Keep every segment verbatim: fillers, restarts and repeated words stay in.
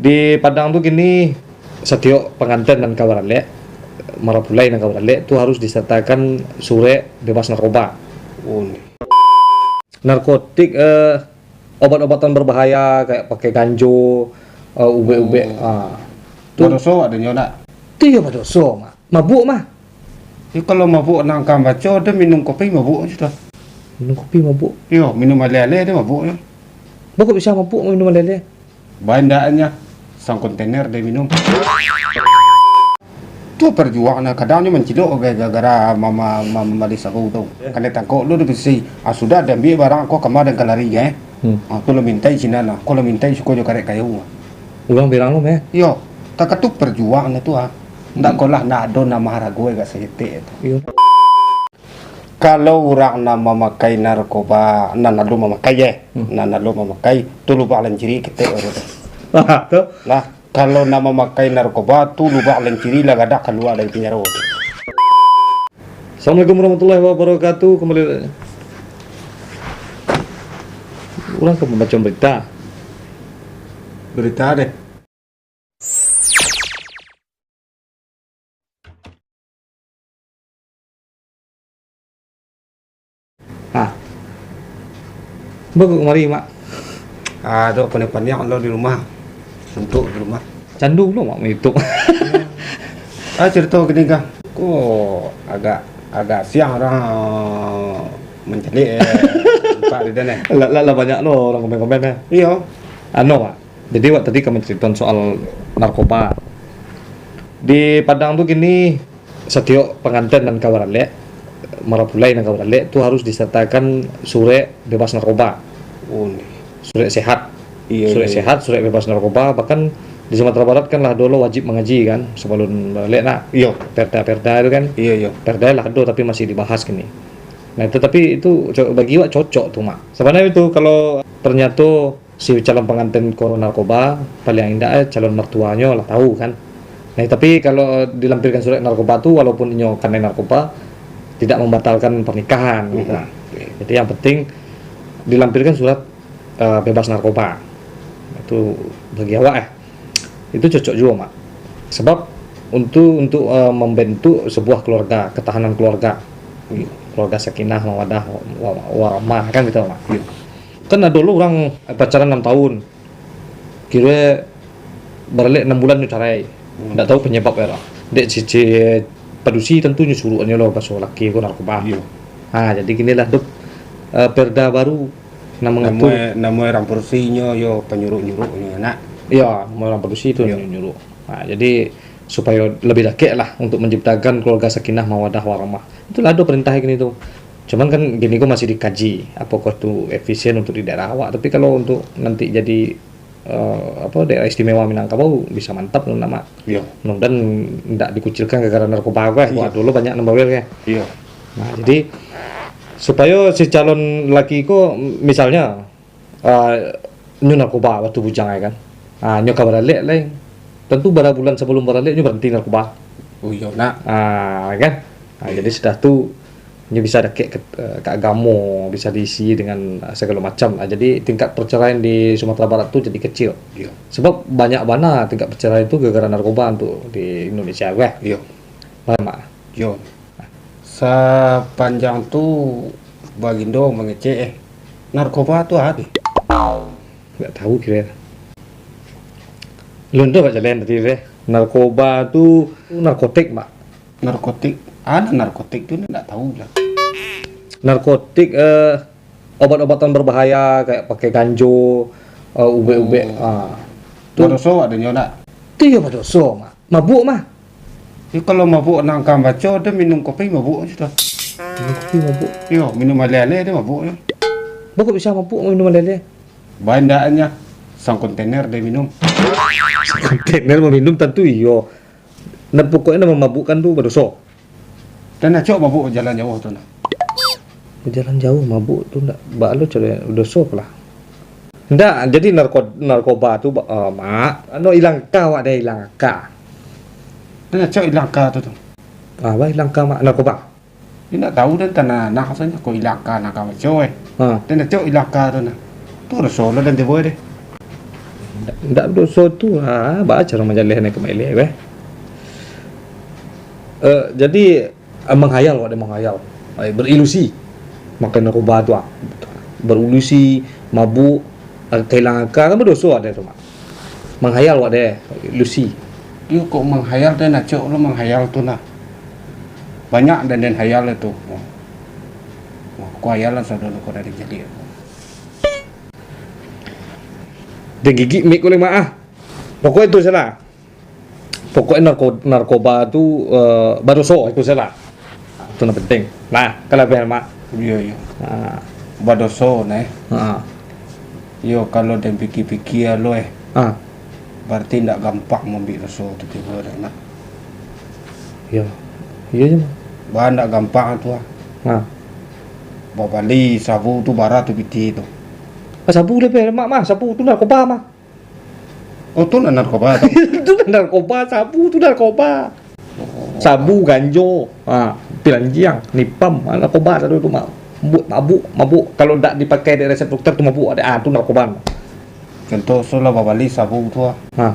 Di Padang tu kini, satiok panganten nan ka baralek, marapulai nan ka baralek tu harus disertakan surek bebas narkoba. Oh, ni. Narkotik, eh, obat-obatan berbahaya kayak pakai ganjo, eh, ubek-ubek. Oh. Ah. Tu badoso awak denyo nak? Tu iyo badoso, Mak. Mabuk mah. Yo, kalau mabuk nan ka baco, ado minum kopi mabuk je tu. Minum kopi mabuk? Yo, minum aleh-aleh ado mabuk je. Baa kok bisa mabuk minum aleh-aleh? Baendaknyo, sakontainer ado minum. Tu perjuangan, kadang nyo mancilok gara-gara mama-, mama mali sagu tu. Kanai tangkok lu di bisi. Ah, sudah, diambiak barang ko, kama den ka lari, eh. Hmm. Ah, ko lah mintai sinan lah, ko lah mintai suko jo karek kayu. Urang berang lo meh. Iyo, takah tu perjuangan tu ah. Ndak ko lah, ndak ado nan maharago agak saketek tu. Iyo. Kalau urang nan mamakai narkoba, nan lalu mamakai, eh, Hmm. nan lalu mamakai, tu lubang lanciri ketek baru tu. Ah, tu. Nah, kalau nan mamakai narkoba, tu lubang lanciri lah gadak kalua dari penjaro tu. Assalamualaikum warahmatullahi wabarakatuh. Kembali, urang ka mambaco berita. Berita deh. Ah. Baa kok kamari, Mak? Ah, tu paniang-paniang lo di rumah. Suntuk di rumah. Candu pulo, Mak, main YouTube. Ah, carito gini, Kang. Ko agak, agak siang urang mancaliak, eh, nampak di den, eh. Lah, lah, lah banyak lo urang komen-komen, eh. Iyo. Anu, Mak. Jadi, awak tadi ka mancaritokan soal narkoba. Di Padang tu kini, satiok panganten nan ka baralek, marapulai nan ka baralek tu harus disertakan surek bebas narkoba. Oh, ni. Surek sehat. Iyo, surek iyo, iyo. Sehat, surek bebas narkoba. Bahkan di Sumatera Barat kan lah dulu wajib mangaji kan, sabalun baralek nak. Iyo. Perda-perda tu kan. Iyo, iyo. Perda lah ado, tapi masih dibahas kini. Nah, tatapi itu co-, bagi awak cocok tu, Mak. Sabananyo tu, kalau ternyato si calon panganten ko narkoba, paliang indak, eh, calon martuanyo lah tahu kan. Nah, tapi kalau dilampirkan surek narkoba tu, walaupun inyo kanai narkoba, tidak mambatalkan pernikahan, gitu. Hmm. Jadi, yang penting dilampirkan surat, eh, bebas narkoba. Itu bagi awak, eh. Itu cocok juo, Mak. Sebab untuk, untuk, eh, mambantuk sebuah keluarga, ketahanan keluarga. Keluarga sakinah, mawadah, wa-, warahmah, kan gitu, Mak. Kan ado lo urang pacaran anam tahun, kiro baralek anam bulan tu carai. Hmm. Ndak tahu penyebab e lah. Dek cici padusi tantu nyo suruah nyo lo baso laki ko narkoba. Iyo. Ha, jadi kini lah tu, eh, perda baru nan mangatur. Namo, namo urang padusi nyo yo panyuruh-nyuruh nyo nak. Iyo, namo urang padusi tu. Iyo. Nyuruh-nyuruh. Ha, jadi supayo lebih dakek lah untuk menciptakan keluarga sakinah mawadah warahmah. Itulah ado perintah kini tu. Cuman kan kini ko masih dikaji, apakah tu efisien untuk di daerah awak. Tapi kalau untuk nanti jadi, eh, apa, daerah istimewa Minangkabau, bisa mantap tu nak, Mak. Iyo. Mudah-mudahan ndak dikucilkan gara-gara narkoba ko, eh. Iyo. Wah, dulu banyak nan bawel, eh. Iyo. Nah, jadi supayo si calon laki ko, misalnya, ah, nyo narkoba, batu bujang, ya kan. Ah, nyo ka baralek lai. Tentu bara bulan sabalum baralek nyo baranti narkoba. Oh, iyo, nak. Ah, kan? Ah, jadi sudah tu nyo bisa dakek ke, eh, ka agamo, bisa diisi dengan, eh, sagalo macam lah. Jadi tingkat perceraian di Sumatera Barat tu jadi kecil. Iyo. Sebab banyak bana tingkat perceraian tu gara-gara narkoba tu di Indonesia, weh. Iyo. Paham, Mak? Iyo. Sapanjang tu Bagindo mangecek, eh, narkoba tu apo? Ndak tahu kiro. Lu ndak jalan tadi deh. Narkoba tu, tu narkotik, Mak. Narkotik? Ado narkotik tu, ndak tahu lah. Narkotik, eh, obat-obatan berbahaya kayak pakai ganjo, eh, ubek-ubek. Oh. Ah. Tu badoso awak denyo ndak? Tu iyo badoso, Mak. Mabuk mah. Yo, kalau mabuk nan ka baco, ado minum kopi mabuk je tu. Minum kopi mabuk? Yo, minum aleh-aleh ado mabuk je. Baa kok bisa mabuk minum aleh-aleh? Baendaknyo, sakontainer ado minum. Sakontainer maminum tantu iyo. Nah, pokoknyo nan mamabukkan tu badoso. Dan acok mabuk bajalan jauah tu nah. Bajalan jauah mabuk tu ndak, baa lo caro badoso lah. Ndak, jadi narko-, narkoba tu, ba-, ah, Mak, anu, ilang ka awak deh, ilang ka. Nan acok ilang ka tu tu? Ah, baa ilang ka, Mak, narkoba? Indak tahu den tanah, nah, rasonyo ko ilang ka, nan ka baco, eh. Ha. Nan acok ilang ka tu nah. Tu raso lo den tibo deh. Ndak doso tu, ha, baca rumah jaleh ni kembali, weh. Eh, jadi, eh, menghayal, wak, dia menghayal. Eh, berilusi. Makan narkoba tu, ah. Berilusi, mabuk, eh, kehilangan akal, kan berdoso ada tu, Mak. Menghayal, wak, deh, ilusi. Iyo, kok menghayal, deh, nacok lo menghayal tu, nah. Banyak den, den hayal tu. Wah, kok hayal lah, saudara, kok dari jadi. Den gigik mik ko lai, Mak, ah. Pokok itu salah. Pokoknyo narko-, narkoba tu, eh, badoso, itu salah. Tu nan penting. Nah, kalau beh, Mak. Iyo, iyo. Ha. Badoso, nah, eh. Ha. Iyo, kalau den pikia-pikia lo, eh. Ha. Barati ndak gampang mambuek doso tu tibo, dek, nak. Iyo. Iyo je, Mak. Bah, ndak gampang tu, ah. Ha. Babali sabu tu bara tu pitih tu. Ah, sabu lah, beh, Mak, mah. Sabu tu narkoba, mah. Oh, tu nan narkoba tu? Tu nan narkoba, sabu tu narkoba. Oh. Sabu, ganjo, ha, pilanjiang, nipam, ha, narkoba sado tu, Mak. Mabuk, mabuk, mabuk. Kalau ndak dipakai dek resep dokter tu mabuk, ah, tu narkoba. Contoh, so lah babali sabu tu, ah. Ha.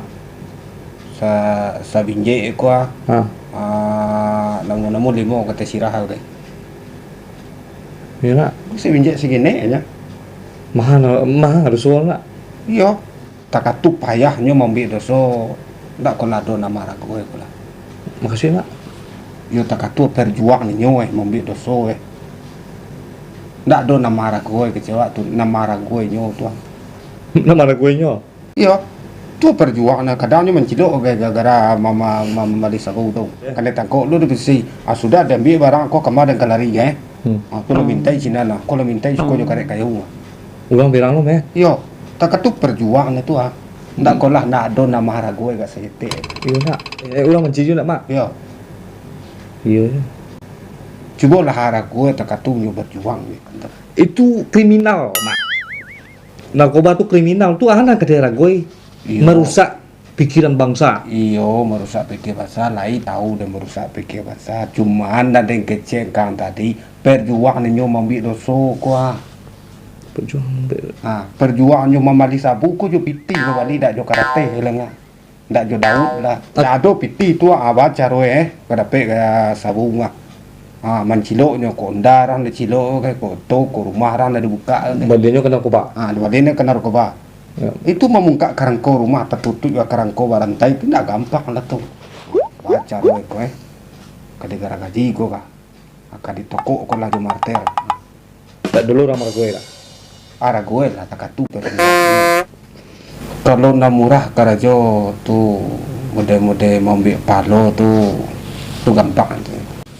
Sa-, sabinjek ko, ah. Ha. Ah, namo-namo limo katai sirah tu. Iyo, nak. Sabinjek saginek aja. Maha, maha doso, nak. Iyo. Takatu payahnyo mambuek doso, ndak ko lah ado nan maharagoe ko lah. Makasih, Mak. Yo, takatu perjuang ninyo, eh, mambuek doso, eh. Ndak ado nan maharagoe kecewa tu, nan maharagoe nyo tu, ah. Nan maharagoe nyo? Iyo. Tu perjuang, nah, kadang nyo mancilok ga-, gara-gara mama-, mama-, mambali sabu tu. Eh. Kanai tangkok lu di besi. Ah, sudah, diambiak barang ko, kama den ka lari, eh. Hmm. Ah, ko lah mintai sinan lah, ko lah mintai siko jo karek kayu. Urang berang lo, meh? Iyo, takatu perjuang nyo tu, ah. Ndak ko lah, ndak ado nan maharagoe gak saketek. Iyo, nak. Eh, urang manci juo, nak, Mak? Iyo. Iyo, iyo. Cubolah haragoe takatu nyo berjuang, eh. Itu kriminal, Mak. Narkoba tu kriminal, tu a nan ka diharagoe. Iyo. Marusak pikiran bangsa. Iyo, marusak pikir bangsa, lai tahu den marusak pikir bangsa. Cuman nan den kecek kang tadi, perjuang ninyo mambuek doso ko, ah. Perjuang mambuek. Ah, perjuang nyo mambali sabu ko jo pitih babali, dak jo karateh lai, ah. Ndak jo Daud lah. Ndak ado pitih tu, ah, baco caro, eh, ka dapek ka sabu mah. Ah, mancilok nyo ko, ndak rang dicilok, ka ko to, ko rumah rang lah dibukak. Balinyo ka narkoba. Ah, balinyo ka narkoba. Yo. Itu mamungkak karangko rumah tatutuik jo karangko barantai tu ndak gampang lah tu. Baco caro iko, eh. Ka digaragaji ko ka. Ka ditokok ko lah jo martel. Tak dulu urang maragoe lah. Aragoe lah takatu tu. Kalau nan murah karajo tu, mode-mode mambuek palo tu, tu gampang tu.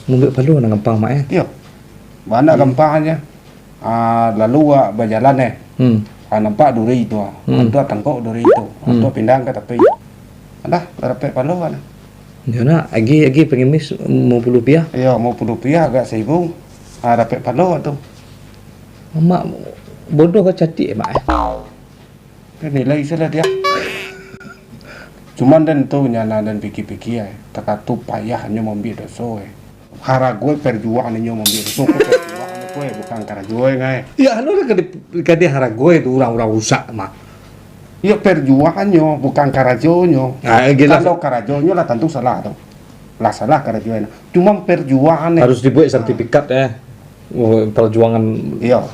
Mambuek palo nan gampang, Mak, eh? Iyo. Banyak gampang aja. Ah, lalu awak bajalan, eh. Hmm. Ah, nampak duri tu, ah. Hmm. Antuak tangkok duri tu. Hmm. Antuak pindahkan ka tapi. Alah, lah dapek palo kan. Yo nak, agi, agi pangimis limo puluah rupiah. Iyo, limo puluah rupiah agak saribu. Ah, dapek palo tu. Amak bodoh ka cadik, Mak, eh? Kan nilai salah dia. Cuman den tu nyana den pikia-pikia, eh. Takatu payahnyo mambuek doso, eh. Haragoe perjuang ninyo mambuek doso, ko perjuang ko, eh, bukan karajoe, ngai. Ya, anu lah ka di-, ka diharagoe tu urang-urang rusak, Mak. Iyo, perjuangannyo, bukan karajonyo. Ah, jelas. Kalau karajonyo lah tantu salah tu. Lah salah karajonyo. Cuman perjuangan, eh. Harus dibuek sertifikat, eh. Oh, perjuangan. Iyo.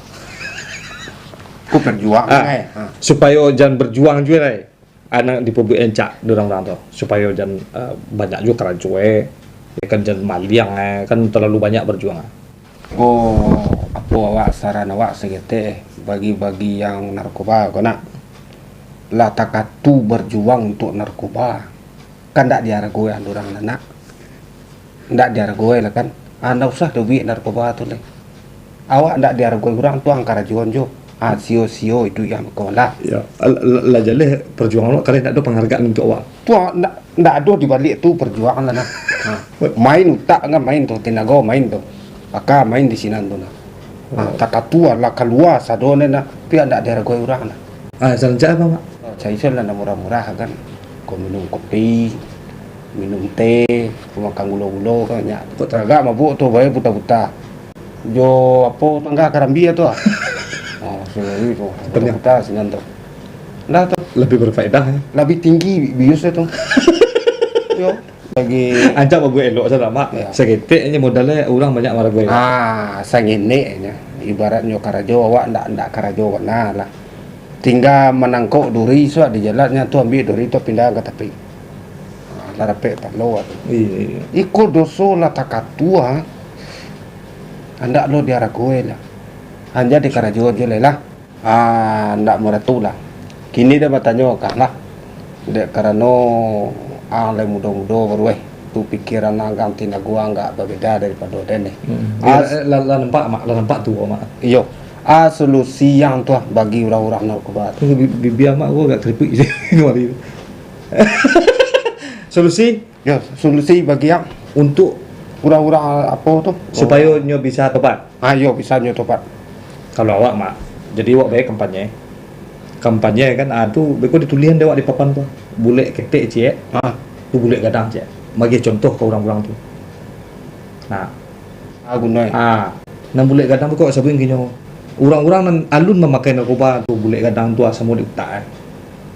Ko perjuangan, eh. Ha. Supayo jan berjuang juo, eh. Anak dipabuek encak di urang-urang tu. Supayo jan, eh, banyak juo karajo, eh. Ya kan, jan maliang, eh. Kan terlalu banyak berjuang, eh. Ko, apo awak, saran awak saketek, eh, bagi-bagi yang narkoba ko nak. Lah takatu berjuang untuk narkoba. Kan ndak diaragoan urang lah, nak. Ndak diaragoan lah kan. Ah, ndak usah doh buek narkoba tu lai. Awak ndak diaragoan urang tu ang karajoan jo. Ah, sio-sio iduik yang ko lah. Ya, al-, al-, lah jaleh perjuangan awak, kareh ndak ado penghargaan untuk awak. Tu, ah, ndak, ndak ado di baliak tu perjuangan lah, nah. Ha. Main utak kan main tu, tinago main tu. Aka main di sinan tu, nah. Ha, takatu lah kalua sado ne, nah. Tapi ndak diaragoan urang, nah. Ah, sancak apa, Mak? Cai se lah nan murah-murah kan. Ko minum kopi, minum teh, ko makan gulo-gulo kan banyak. Kok taragak mabuk tu, bae buta-buta. Jo apo, tangga karambia tu ah. Oh, sini tu. Buta-buta sinan tu. Dah tu. Lebih berfaedah, ya. Lebih tinggi biusnya tu. Yo, bagi ancak babuek elok sajo, Mak. Ya. Saketek aja modalnya urang banyak maraguai. Ah, sangenek aja. Ibaratnyo karajo, awak ndak, ndak karajo bana lah. Tingga manangkok duri suak di jalan, nyo tu ambiak duri tu pindah ka tapi. Ah, lah rapek palo tu. Iya, iya. Iko doso lah takatua. Andak lo diaragoe lah. Hanya dikarajo aja lah. Ah, ndak murah tu lah. Kini dia batanyo ka lah. Dek karano ang lai mudo-mudo baru eh. Tu pikiran ang, tinago ang agak babeda daripado den eh. Hmm. As- Lah, lah, lah nampak, Mak, lah nampak tu, Mak. Iyo. Ah, solusi yang tu ah bagi urang-urang narkoba tu. Tu bi-, bibia Mak ko agak keripik je kamari tu. Solusi? Yo, solusi bagi ang. Untuk? Urang-urang apo tu? Supayo nyo bisa tobat. Ah, yo, bisa nyo tobat. Kalau awak, Mak, jadi awak bae kampanye. Kampanye kan, ah, tu beko ditulihan dek awak di papan tu. Bulek ketek ciek, ah, tu bulek gadang ciek. Bagi contoh ka urang-urang tu. Nah. Ah, guno eh. Ah, nan bulek gadang tu kok sabuik kinyo. Urang-urang nan alun mamakai narkoba tu, bulek gadang tu ah samo di utak eh.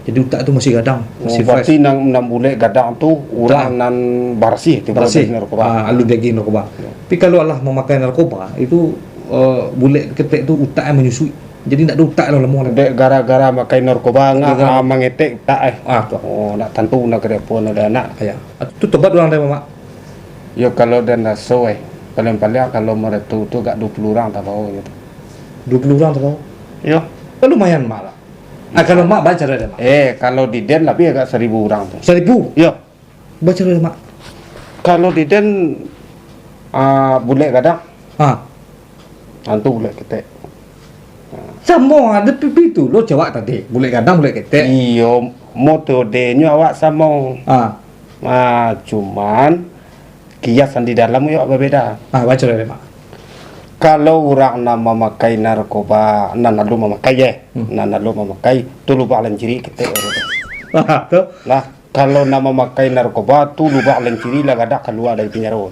Jadi utak tu masih gadang, masih fresh. Oh, berarti nan, nan bulek gadang tu urang nan barasiah tu, barasiah. Alun diagiah narkoba. Ah, alun diagiah narkoba. Yo. Tapi kalau alah mamakai narkoba, itu, eh, bulek ketek tu utak eh manyusuik. Jadi ndak ado utak lah, lamuah lah. Dek gara-gara makai narkoba, ngah, ah, mangetek utak eh. Ah, tu. Oh, ndak tantu nak karajo apo, nak ado anak. Ya. Tu tobat urang dek, Mak. Yo, kalau den raso eh, paling-paling kalau maretu tu agak duo puluah urang tabao gitu. Duo puluah urang tabao? Yo. Kan lumayan, Mak lah. Ah, kalau Mak baco dek, Mak. Eh, kalau di den labiah agak saribu urang tu. Saribu? Yo. Baco dek, Mak. Kalau di den, ah, bulek gadang. Ha. Antu bulek ketek. Samo, ado pipi tu lo cawak tadi. Bulek gadang, bulek ketek. Iyo, motodenyo awak samo. Ha. Ah, cuman kiasan di dalam yo babeda. Ah, baco dek, Mak. Kalau urang nan mamakai narkoba, nan alun mamakai eh, hmm, nan alun mamakai, tu lubang lanciri ketek. Tu. Lah, kalau nan mamakai narkoba tu lubang lanciri lah gadang kalua dari pinjaro.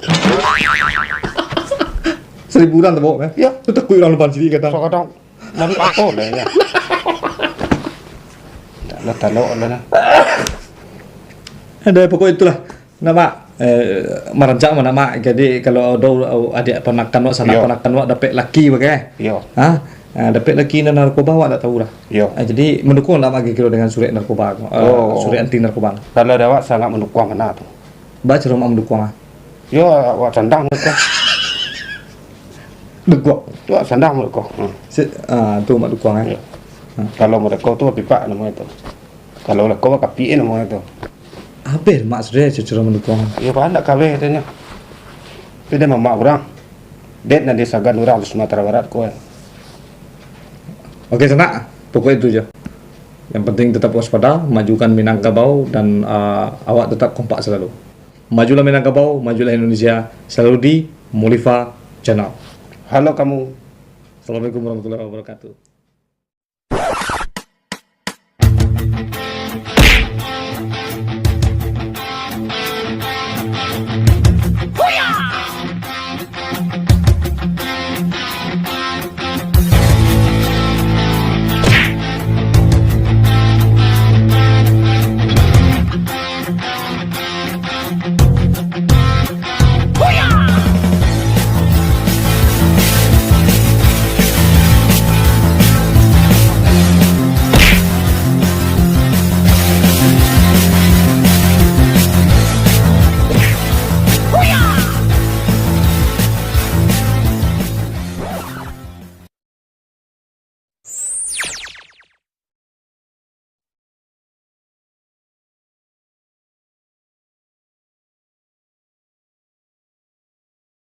Saribu urang tu, Bok, eh? Yo. Tu takuik urang lubang lanciri gadang. Sok gadang. Malu apo lah ya? Ndak lah, talok lah nah. Ada pokok itulah. Nak, Mak, eh, marancak mah nak, Mak. Jadi kalau ado adiak panakan wak, sanak panakan wak dapek laki bagai. Yo. Ha? Ah, dapek laki nan narkoba wak ndak tahu lah. Yo. Ah, jadi mandukuang ndak Mak kiro-kiro dengan surek narkoba tu? Eh, surek anti narkoba tu? Kalau dek awak sangat mandukuang bana tu. Baa caro Mak mandukuang ah? Yo, awak sandang mereka. Dukuang. Tu awak sandang mereka. Hmm. Si-, ah, tu Mak dukuang eh. Yo. Ha. Kalau mereka tu pipak namonyo tu. Kalau lako kapik namonyo tu. Abih Mak sudah caro mandukuang. Iyo, paham ndak kabeh katonyo. Tapi den mamak urang. Dek nan disagan urang di Sumatera Barat ko. Oke, sanak. Pokok itu je. Yang penting tetap waspada, majukan Minangkabau, dan, ah, awak tetap kompak selalu. Majulah Minangkabau, majulah Indonesia, selalu di Mulifa Channel. Halo kamu. Assalamualaikum warahmatullahi wabarakatuh.